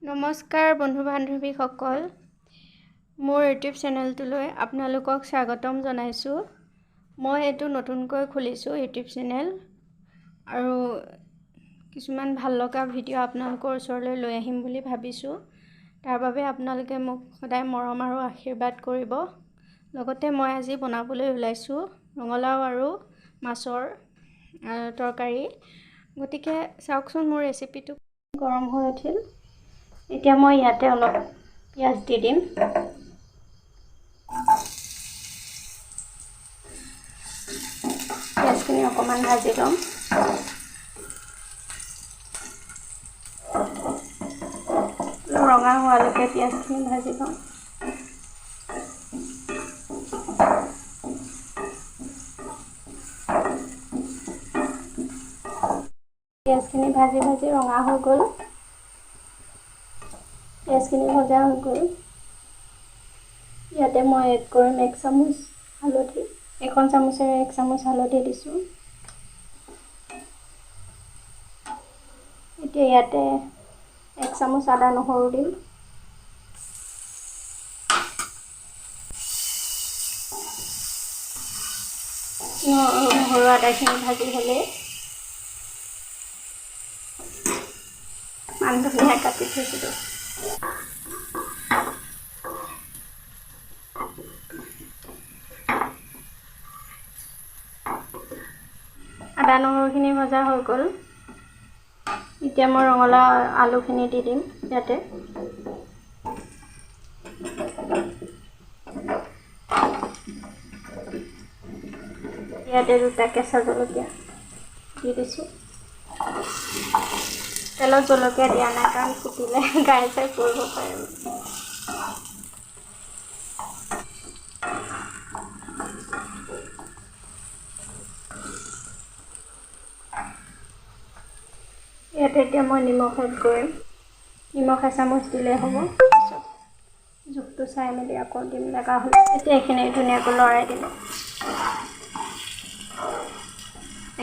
নমস্কাৰ বন্ধু বান্ধৱীসকল, মোৰ ইউটিউব চেনেলটোলৈ আপোনালোকক স্বাগতম জনাইছোঁ। মই এইটো নতুনকৈ খুলিছোঁ ইউটিউব চেনেল আৰু কিছুমান ভাল লগা ভিডিঅ' আপোনালোকৰ ওচৰলৈ লৈ আহিম বুলি ভাবিছোঁ। তাৰ বাবে আপোনালোকে মোক সদায় মৰম আৰু আশীৰ্বাদ কৰিব। লগতে মই আজি বনাবলৈ ওলাইছোঁ ৰঙালাও আৰু মাছৰ তৰকাৰী। গতিকে চাওকচোন মোৰ ৰেচিপিটো গৰম হৈ উঠিল। এতিয়া মই ইয়াতে অলপ পিঁয়াজ দি দিম। পিঁয়াজখিনি অকণমান ভাজি ল'ম। ৰঙা হোৱালৈকে পিঁয়াজখিনি ভাজি ল'ম। পিঁয়াজখিনি ভাজি ভাজি ৰঙা হৈ গ'ল। পিঁয়াজখিনি ভজা হৈ গ'ল। ইয়াতে মই এড কৰিম 1 চামুচ হালধি। এখন চামুচেৰে 1 চামুচ হালধি দিছোঁ। এতিয়া ইয়াতে 1 চামুচ আদা নহৰু দিম। নহৰু আদাখিনি ভাজি হ'লে মান ধনিয়া কাটি থৈছিলোঁ। আদা নহৰুখিনি ভজা হৈ গ'ল। এতিয়া মই ৰঙালাও আলুখিনি দি দিম ইয়াতে। ইয়াতে 2টা কেঁচা জলকীয়া দি দিছোঁ। তেলত জলকীয়া দিয়া নাই, কাৰণ ফুটিলে গাই চাই পৰিব পাৰে। ইয়াতে এতিয়া মই নিমখ এড কৰিম। নিমখ 1 চামুচ দিলেই হ'ব। পিছত জোখটো চাই মেলি আকৌ দিম লগা হ'লে। এতিয়া এইখিনি ধুনীয়াকৈ লৰাই দিম।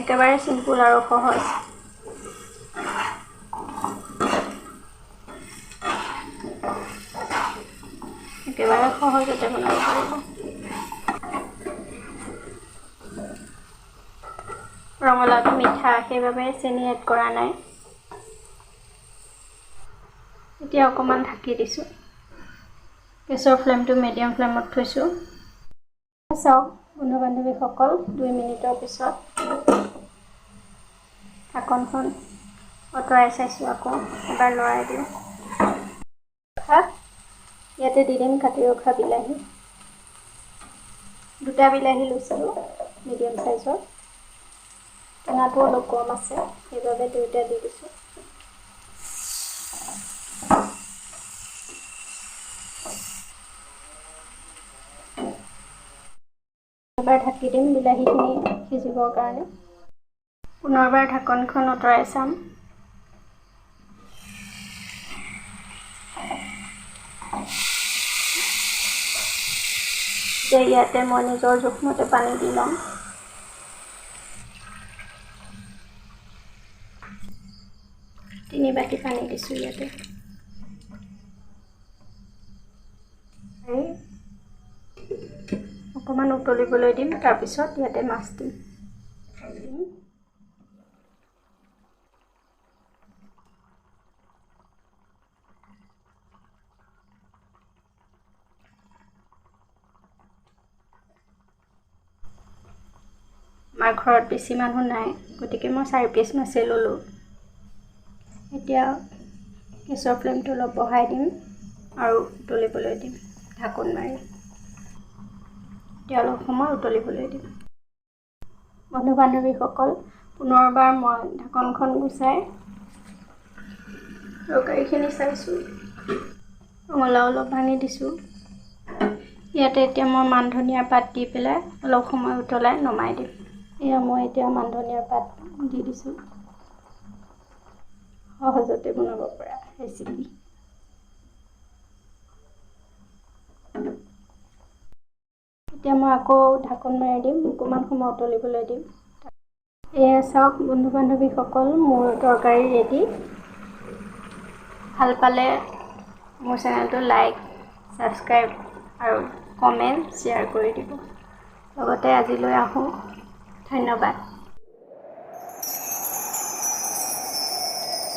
একেবাৰে চিম্পুল আৰু সহজ। একেবাৰে সহজতে বনাব পাৰিব। ৰঙালাওটো মিঠা, সেইবাবে চেনি এড কৰা নাই। এতিয়া অকণমান ঢাকি দিছোঁ। গেছৰ ফ্লেমটো মিডিয়াম ফ্লেমত থৈছোঁ। চাওক বন্ধু বান্ধৱীসকল, 2 মিনিটৰ পিছত ঢাকনখন আঁতৰাই চাইছোঁ, আকৌ এবাৰ লৰাই দিওঁ। ইয়াতে দি দিম কাটি ৰখা বিলাহী। 2টা বিলাহী লৈছিলোঁ মিডিয়াম চাইজৰ। টেঙাটো অলপ কম আছে, সেইবাবে 2টা দি দিছোঁ। এবাৰ ঢাকি দিম বিলাহীখিনি সিজিবৰ কাৰণে। পুনৰবাৰ ঢাকনখন আঁতৰাই চাম। এতিয়া ইয়াতে মই নিজৰ জোখমতে পানী দি ল'ম। 3 বাটি পানী দিছোঁ ইয়াতে। অকণমান উতলিবলৈ দিম, তাৰপিছত ইয়াতে মাছ দিম। আমাৰ ঘৰত বেছি মানুহ নাই, গতিকে মই 4 পিচ মাছেই ল'লোঁ। এতিয়া গেছৰ ফ্লেমটো অলপ বঢ়াই দিম আৰু উতলিবলৈ দিম ঢাকোন মাৰি। এতিয়া অলপ সময় উতলিবলৈ দিম। বন্ধু বান্ধৱীসকল, পুনৰবাৰ মই ঢাকনখন গুচাই তৰকাৰীখিনি চাইছোঁ। ৰঙালাও অলপ ভাঙি দিছোঁ। ইয়াতে এতিয়া মই মান ধনিয়াৰ পাত দি পেলাই অলপ সময় উতলাই নমাই দিম। এয়া মই এতিয়া মান ধনিয়াৰ পাত দি দিছোঁ। সহজতে বনাব পৰা ৰেচিপি। এতিয়া মই আকৌ ঢাকোন মাৰি দিম, অকণমান সময় উতলিবলৈ দিম। এয়া চাওক বন্ধু বান্ধৱীসকল, মোৰ তৰকাৰী ৰেডি। ভাল পালে মোৰ চেনেলটো লাইক, ছাবস্ক্ৰাইব আৰু কমেণ্ট, শ্বেয়াৰ কৰি দিব। লগতে আজিলৈ আহোঁ, ধন্যবাদ।